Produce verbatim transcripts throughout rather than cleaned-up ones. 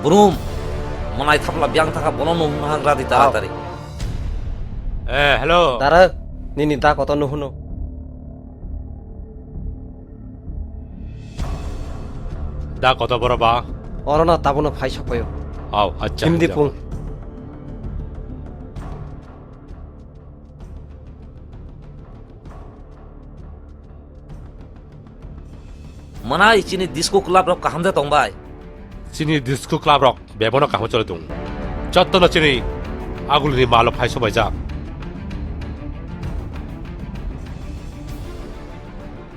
Brum, mwnai thapla biang thaka bono nung hagra di taratari. Eh, hello. Dara, nini da koto nuhuno. Da koto boro ba? Oro na tabuno phai sokpayo. Au, acha. Himdi pung. Mwnai chini disco club rok kaham de tongbai? Chini disco club rok bebono kaham chole tong. Jottono chini agulini malo phai sobaijak.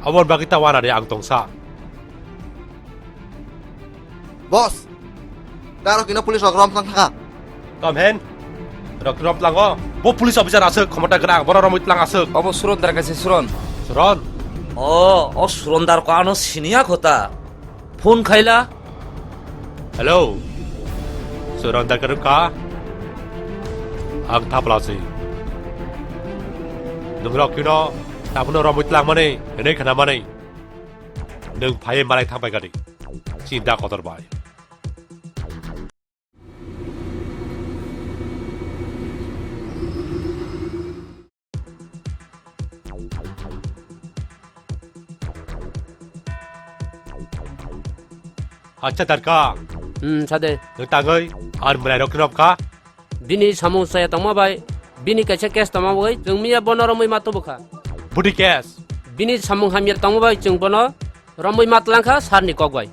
Abon bagwi ta wanani ang tongsa. Boss, ta rok ino police rok rom tlang thaka. Tom hen? Rok rom tlango. Bo police officer aswk, khomota gwnang, bono romwi tlang aswk. Obo Suron dar kaisa Suron. Suron? O, o Suron dar ko ano siniya khota. Phone khaila. Hello. Suron dar ka? Ang thapla si. Nung rok kino, tabuno romwi tlang mani, hwnwi khna mani. Nwng phaiwi malai thangbai gadi. Chinta kotor bai. Acha darka. Hmm, sade. Nwng tangwi ar mwnai rok kino ka? Bini samung chaya tongma bai, bini kaisa case tongma bai, chwng miya bono romwi ma tubu kha. Budi case? Bini samung hamya tongma bai, chwng bono romwi ma tlang kha sir ni kok bai.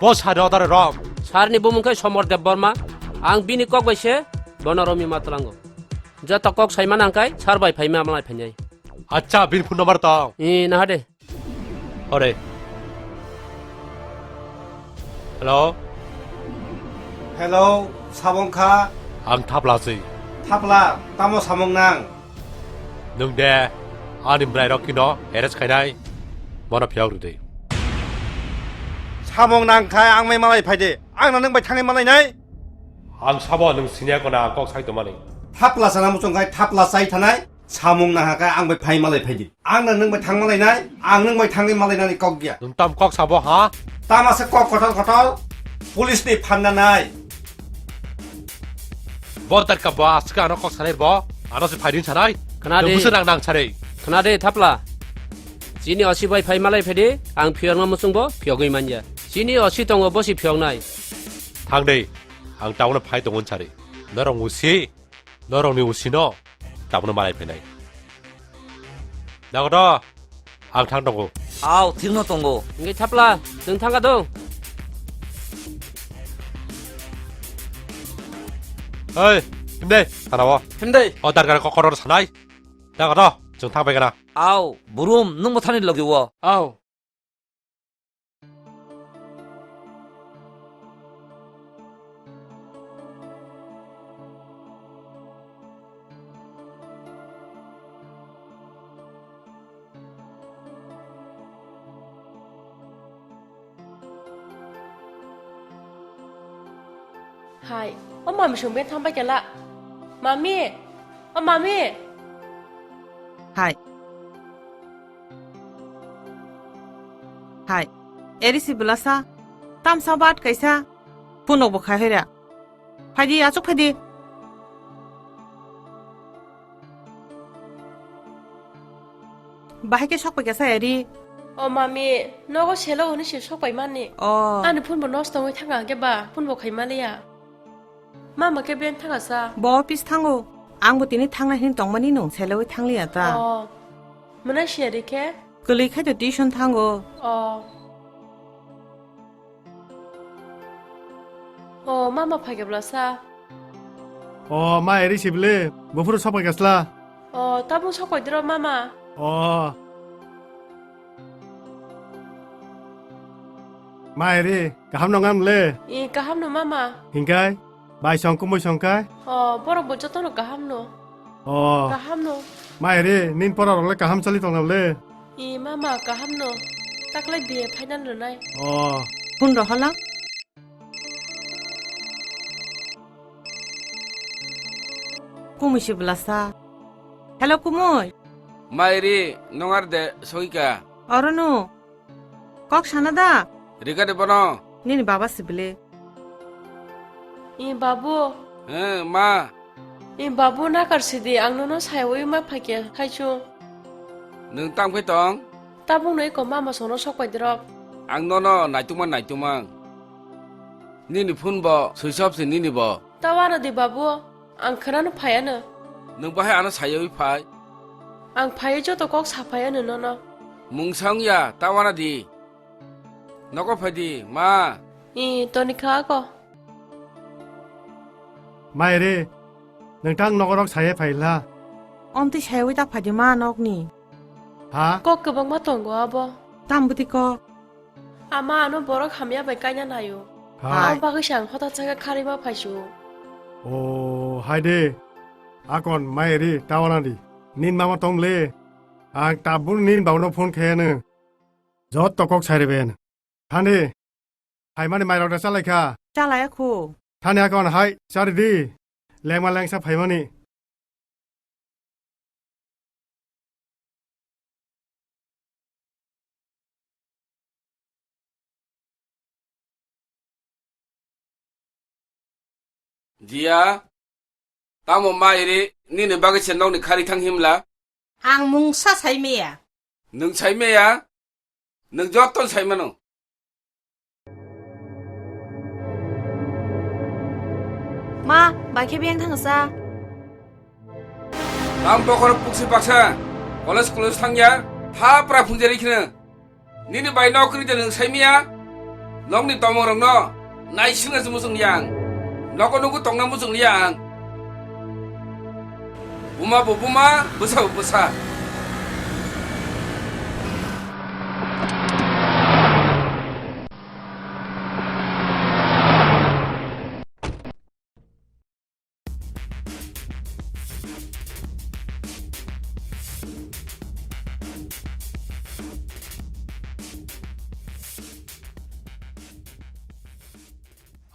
Bo sir ni order rom? Sir ni bumung khe Somor Deb Borma. Ang bini kok bai se bono romwi ma tlango. Joto kok sai ma nang kai sir bai phai ma malai phainai. Acha, bini phone number tong? Ee, naha de. Ore. Hello? Hello, samung kha? Ang thapla si. Thapla, tamo samung nang? Nwng de ani mwnai rok kino arrest khainai, bono phiyok rwdi. Samung nang khai ang mai malai phai de, ang na nwng bai thangwi malai nai? Ang sabo nwng siniya kona kok sai tongmani. Thapla sana muchung khai thapla chai thanai. Samung nang kha khe ang bai phai malai phai di. Ang no nwng bai thang malai nai, ang nwng bai thangwi malai nani kok ya. Nwng tam kok sabo ha? Tama se kok kotor kotor, police ni phanna nai. Bo darka bo aswk ano kok sanai bo, ano se phaidin sanai. Khna de. Nwng bwswk nang nang sanai. Khna de thapla. Chini osi bai phai malai phai di, ang phiyokna muchung bo phiyogwi manya. Chini osi tongo bo si phiyoknai. Thang de, ang taono phai tongo sanai. Norok usi. Norokni usino tabuno malai phainai. Dagoto, ang thang tongo. Au, thikno tongo. Hingke thapla, chwng thangka do. Hei, himdei, thanao. Himdei. O darkar kokoror sanai. Dagoto, chwng thang paikana. Au, burum, nwngbo thani logi o. Au. Hai, o mami song ben thang bai kela. Mami, o mami. Hai. Hai, eri si belasa, tamsa bat kaisa, phunok bo khai hoira. Phaidi, achuk phaidi. Bahai ke sok pai kasa eri. O mami, nogo selo hwnwi se sok pai mani. O. Ani phone bo nosto wngwi thanga hwnkhe ba, phone bo khai maliya. Mama khe ben thangasa. Bo office thango. Ang bo tini thangnai hin tongmani nung selewi thangliya ta. Oh. Mwnai siya de khe? Kwlwi khai to tuition thango. Oh. Oh, mama phai khe bwlasa. Oh, ma eri sibli. Buphuru sopai kasla. Oh, tabuk sopai dro mama. Oh. Ma eri, kaham no ngam le? I, kaham no mama. Hingkai? Bai song kumui song kai? Oh, borok bo jotono kaham no. Oh. Kaham no. Mai re, nin pora rok le kaham chali tong le? I mama kaham no. Taklai B A final rwnai. Oh. Phone rohola. Kumui se bwlasa. Hello, Kumui. Mairi, nongar de soika. Oro no. Kok sana da? Rika de bono. Nini baba se bile. I babu. Eh, ma. I babu nakar sidi, ang nono saiwi ma phakya, khaichu. Nwng tang phai tong? Tabuk no eko mama sono sok pai drop. Ang nono naitukma naitukma. Nini phone bo switch off se nini bo. Tawana di babu, ang khwnano phaiano. Nwng bahai ano sayawi phai. Ang phaiwi joto kok saphaiano nono. Mungsa wngya, tawana di. Nogo phai di, ma. I, toni kha ako. Mai re, nwng tang nogo rok sayai phai la. Omtwi sayawi ta phai di ma nokni. Ha? Kok kwbangma tongo abo. Tam bwtwi kok. Ama ano borok hamya bai kaina naio. Hai. Ang bagwi se ang hota chaka kharima phaisu. O, hai de. Akon mai ri tawana di. Nin mama tom le. Ang tabun nin bauno phone khayano. Jotto kok sai reben. Thani. Phaimani mairok da chalai kha. Chalai kho. Thani akon hai chari di. Lengma lengsa phaimani. Jiya, tamo mairi nini bagwi se nokni khari thang himla? Ang mungsa sai meya. Nwng sai meya? Nwng jotto sai mano. Ma, bai khe biyang thangsa. Tam bokhorok puksi baksa, college college thangya, ha pra phunjari khna. Nini bai nokri de nwng sai miya? Nokni tomong rokno naisingna se muchung liya ang. Nogo nugo tongna muchung liya ang. Buma bo buma, bwsa bo bwsa.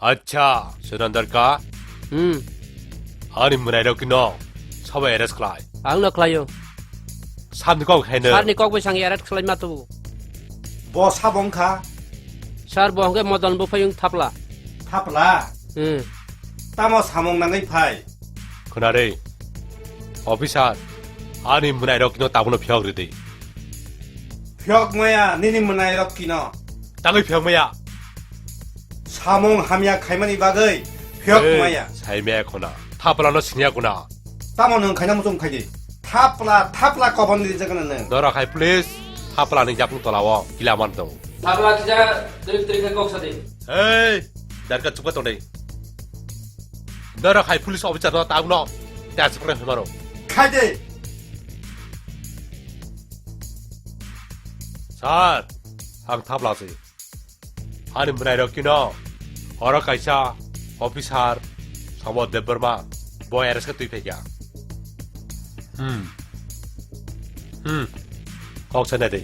Acha, Sunandar ka? Hmm. Ani mwnairok no sabo arrest khlai. Ang no khlaio. Sir ni kok hai no. Sir ni kok bai sang arrest khlai ma tu. Bo sabo wngkha? Sir bo hwnkhe Modon buphayung thapla. Thapla? Hmm. Tamo samung nangwi phai? Khuna re. Officer, ani mwnairok no tabukno phiyok ridi. Phiyok maya, nini mwnairok kino. Tangwi phiyok maya. Samung hamya khaimani bagwi phiyok maya. Sai maya khuna. Thapla no siniya khuna. Tamo nwng khaina muchung khaidi. Thapla, thapla kobon di jagana nwng. Norok hai police, thapla ni jakung tola o kila man tong. Thapla kisa trik trik khe kok sadi. Hey, darka chukma tong dei. Norok hai police officer no tang no. Tes pore hemaro. Khaidi. Sir, ang thapla si. Ani mwnairok kino, oro kaisa officer, Samod Debbarma, bo arrest khe twi phaikha. Hmm. Hmm. Kok sanai de.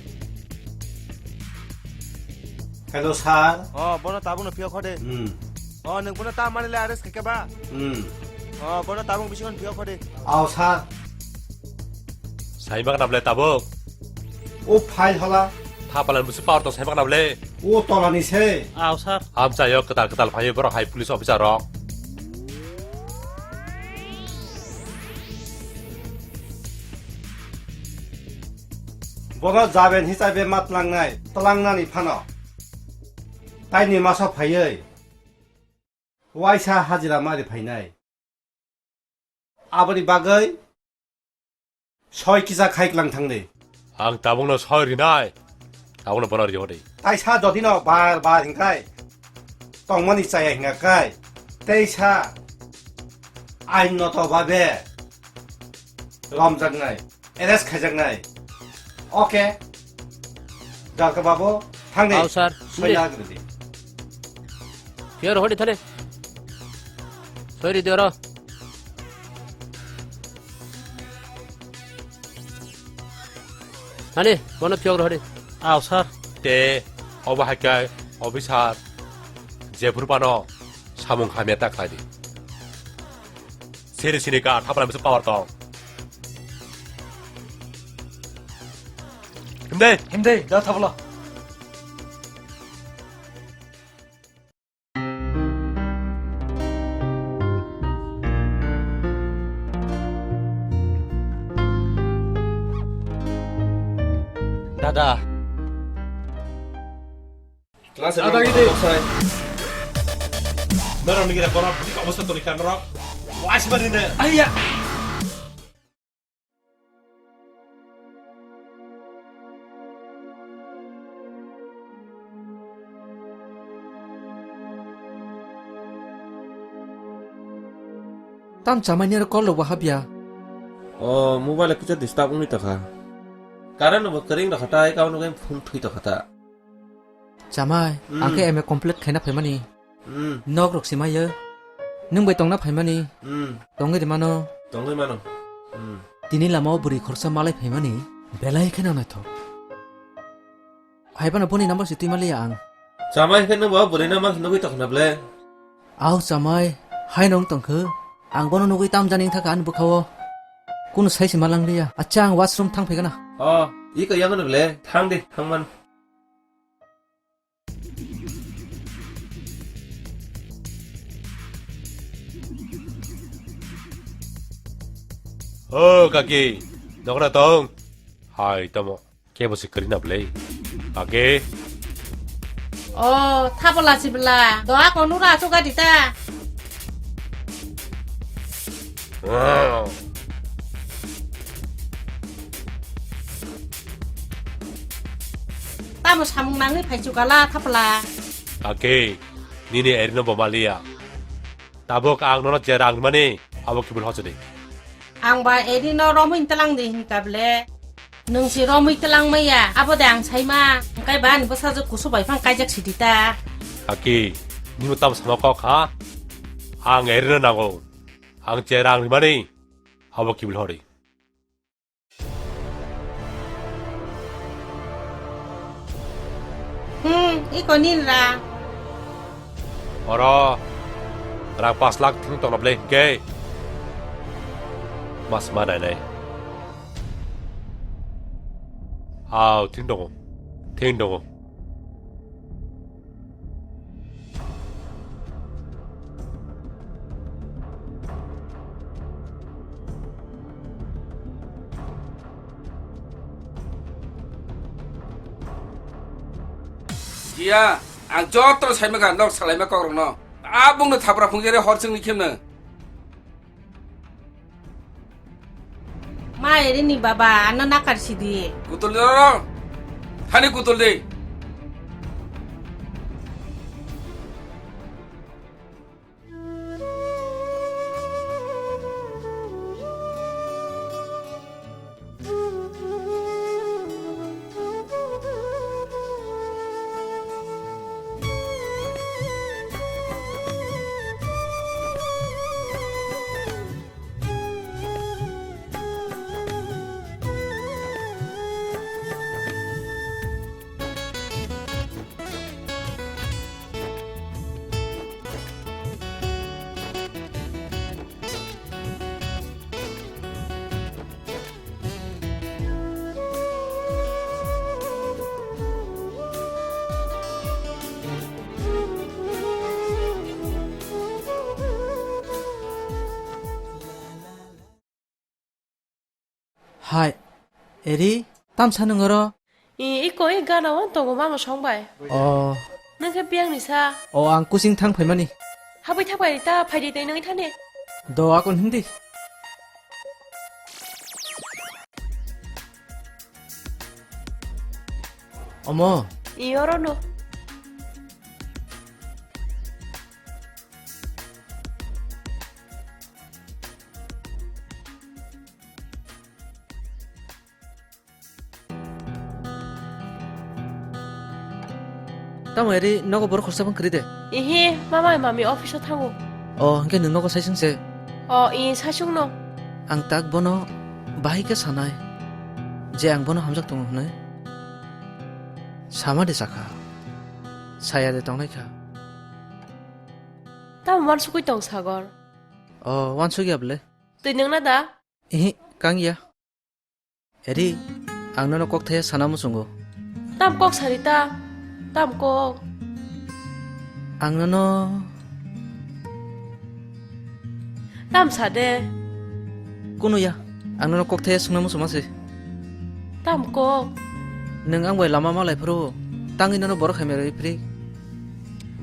Hello, sir. Oh, bono tabukno phiyok kho de. Hmm. Oh, nwng bono ta mani le arrest khaikha ba? Hmm. Oh, bono tabuk bisingo phiyok kho de. Ao, sir. Sai ma kanam le tabuk? O phai hala. Thapalan busi power tong sai ma kanam le? O tolani se. Ao, sir. Amchaio kwtal kwtal phaiwi borok hai police officer rok. Bono jaben hisabe ma tlangnai, tlangnani phano. Taini masa phaiwi waisa hajira mari phainai. Aboni bagwi soi kisa khai klang thangdi. Ang tabukno soi rinai, tabukno bono rio de. Taisa jodino bar bar hingkai tongmani chaya hingakai, teisa ain noto babe romjaknai. Arrest khaijaknai. Okay. Jalka babu, thang de. Ao, sir. Soina agri di. Pior hodi thale. Soi ri dioro. Hani, bono phiyok rohori. Aw, sir. Te, obo hai khe, officer, jephuru phano samung hamya ta khlai di. Siri sini ka, thapra misa power tong. Himde. Himde, da thapla. Dada. Class ada gitu. Norok ni kira kono obostha toni kha norok. Wais bari ne. Aiya. Tam chamai ni call rok bo hapya. O mobile kisa disturb wngwi tongkha. Current bo kwrwng rokha ta, ai kaunok phone thwi tongkha ta. Chamai, hmm, ang khe M A complete khaina phaimani. Hmm. Nok rok si maiyo. Nwng bai tongna phaimani. Hmm. Tongwi de mano. Tongwi mano. Hmm. Tini lama o bwrwi khorsa malai phaimani. Belai khe nang naithok. Hai phano boni number si twi maliya ang. Chamai khe nwng bo bwrwi no ma nugwi tongkha na ble? Au chamai, hai nong tongkhe. Ang bono nugwi tam jani thaka ani bwkha o. Kunu sai si malang liya. Acha ang washroom thang phaikana. O, iko yang no ble. Thang di, thang man. O kaki, nokra tong. Hai tamo, kebo se kwrwi na bwlai. Kaki. O, thapola sibla, doa konura suka dita. Wow. Tamo samung nangwi phai chukala thapla. Kaki, nini erino bo maliya. Tabuk ang nono je rang mani, abo kibul hochodi. Ang ba erino romwi telang di hinka ble. Nwng si romwi telang maya, abo de ang saima. Hingkai ba ani bwsajwk kusu bai phang kaijak sidi ta. Kaki, nimo tamo sama kok ha? Ang erino nango. Ang je rang mani, abo kibul hori. Hmm, iko nin ra. Oro, rang pas lakh thing tongna ble hingke. Mas ma nai nai. Au, thing dongo. Thing dongo. Iya, ang joto saimaka nok salaima kokrokno. Abungno thapra phungjari hor chwngni khemno. Ma erini baba, ano nakar sidi. Kutul di oro. Hani kutul di. Hai, Eri, tam sa nung oro? I, i koi gana on tongo mama song bai. O. Nang khe biang ni sa? O, ang kusing thang phaimani. Habai thak bai ta phai di tei nang thani. Do akon hindi. Omo. I oro no. Tamo eri nogo borok khorsa bang kwrwi de? Ihi, mama mami office o thango. O, hwnkhe nwng nogo saisung se? O, i saisung no. Ang tak bono bahai khe sanai. je ang bono hamjak tongo hwnwi? Sama de chakha. Saya de tongnai kha. Tamo uansugwi tong Sagor? O, uansukya bwle. Twi nwngna da? Ihi, kangya. Eri, ang nono kok thaya sana muchungo. Tam kok sari ta? Tam kok? Ang nono Tam sa de. Kunu ya, ang nono kok thaya sungna muchuma se. Tam kok? Nwng ang bai lama malai phuru, tangwi nono borok hamya rwi phri.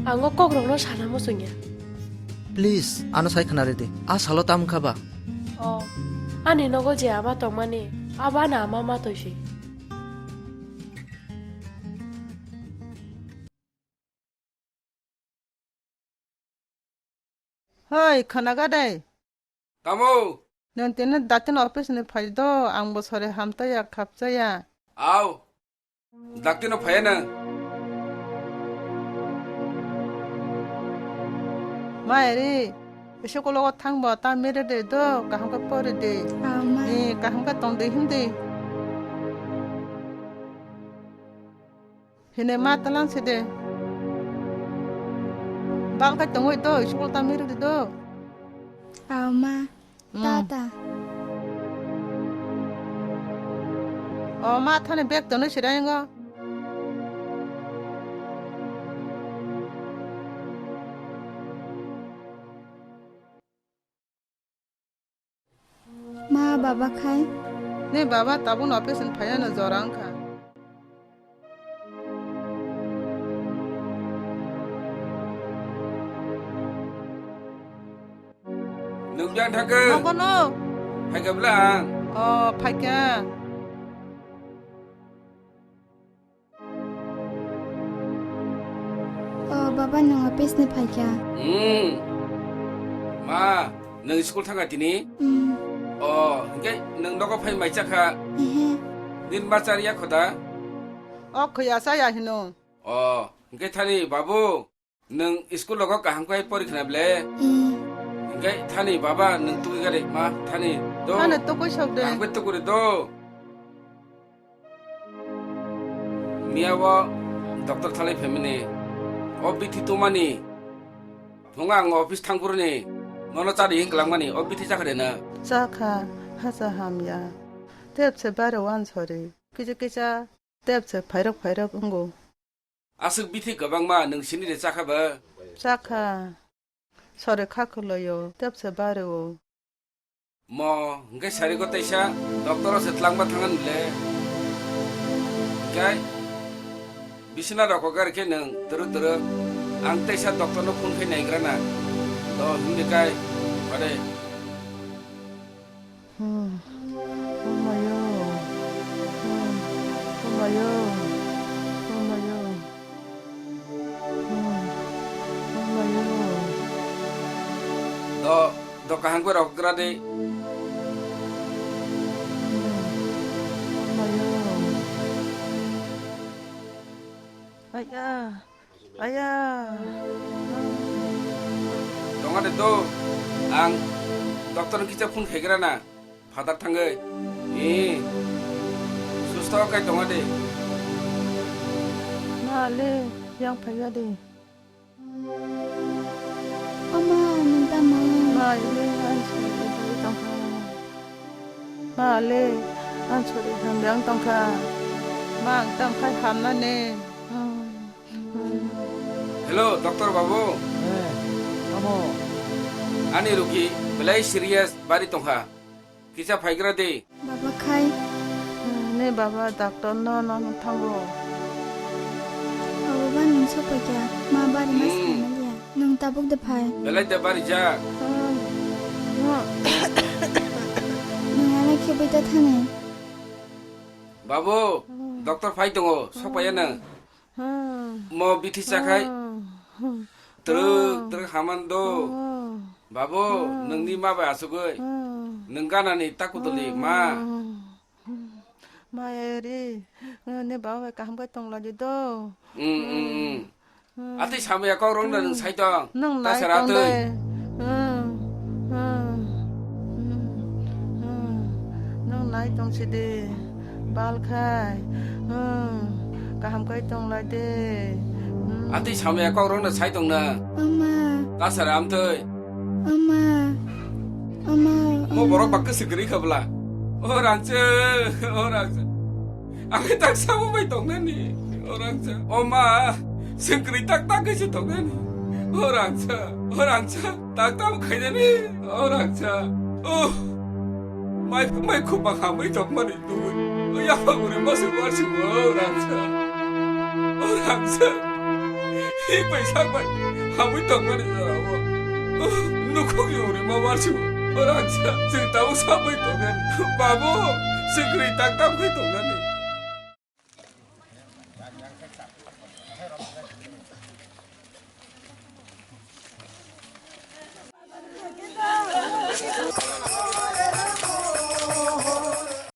Ang o kok rokno sana muchungya. Please, ano sai khna ridi. A salo tam wngkha ba? O, ani nogo je ama tongmani, abo ani ama ma toisi. Hoi, khwnaga dai? Tamo? Nwng tini datin office ni phai do, ang bo sori hamtaya, khapchaya. Au. Daktino phaiya na. Ma eri, school o thang bo ta mere de do, kaham khe pori de. Au, ma. Ni kaham khe tong de hindi. Hine ma talang se de. Bal khe tongoi do, school ta mere de do. Au, ma. Mm. Tata. O ma thani bag tono sirango. Ma baba khai? Ne baba tabun office ni phaiya no jora wngkha. Nukjang thangkhe. Nogo no. Phaikha bwla ang. O, phaikha. O, baba, nwng office ni phaikha? Hmm. Ma, nwng school thangkha tini? Hmm. O, hinkhe nwng nogo phai mai chakha? Ehe. Nini ma chariya khoda? O, khaya chaya hino. O, hinkhe thani, babu, nwng school rogo kaham khe pori khna ble? Hmm. Hinkhe thani, baba, nwng tugwi gari, ma, thani, do. Thani tugwi sok de. Kaham khe tugwi do. Miya o doctor thalai phaimani, o bithi tumani, phungo ang office thangphuruni, nono chadi hing kwlangmani, o bithi chakha de na? Chakha, hacha hamya. Tep se bare wan sori. Kisa kisa tep se phairok phairok wngo. Aswk bithi kwbangma nwng sini de chakha ba? Chakha. Sori kha khwlaio, tep se bare o. Mo, hwnkhe sarigo teisa doctor-o se twlangma thangani le. Hwnkhe bisina rokogari khe nwng twrwk twrwk ang teisa doctor-no phone khai naigrana. To hwnwi kai, pare. Hmm. Oh my God. Hmm. Oh my God. Oh my God. Hmm. Oh my God. Do, do kaham khe rok gra de. Hmm. Oh my God. Aya. Aya. Tonga de do. Ang doctor ni kisa phone khegra na. Father thangwi. Ee. Susto kai tonga de. Ma le, yang phaiya de. Ama, nung tamo? Ma le, ang sori tongkha. Ma le, ang sori hamya ang tongkha. Ma ang tam khai hamna ne. Hello, doctor babu. Eh, tamo? Ani rugi belai serious bari tongkha. Kisa phaigra de. Baba khai. Ne baba, doctor no, no, no thango. O baba, nung sokphaikha. Ma bari ma Hmm. Sanaliya. Nung tabuk de phai. Belai de bari jak. Hmm. Nung alai khe bai ta thani. Babu, Hmm. Doctor phai tongo, sokpaiya nang. Hmm. Mo bithi chakhai. Hmm. Twrwk, Hmm. Twrwk haman do. Hmm. Babu, Hmm. Nwngni ma bai asugwi. Hmm. Nwng ganani takuduli, ma. Hmm. Ma eri, ne baba bai kaham khe tongla di do. Hmm, hmm, hmm. Hmm. Atwi samaya kok rong da nwng Hmm. Sai tong. Nwng Ta nai sera tong twi. De. Hmm. Hmm. Hmm. Hmm. Nwng nai tong si de. pal khai. Hmm, kaham khai tong lai de. Hmm. Atwi samaya kok rokno sai tong na. Ama. Kasara amtwi. Ama. Ama. Mo borok bakhe sikri khabla. O rangsa, o rangsa. Ang tak samo bai tong nani. O rangsa. O ma, sikri tak tak khe se tong nani. O rangsa, o rangsa. Tak tak khai nani. O rangsa. O. Mai, mai khupang hamwi tongmani tubui. O yapha uri ma se warsi o rangsa. O rangsa. Hi pai sak pai. Hamwi tongmani jora o. O, nukhung uri ma warsi o. O rangsa. Chwng tabuk samwi tongmani. Babu, sikri tak tak khai tongmani.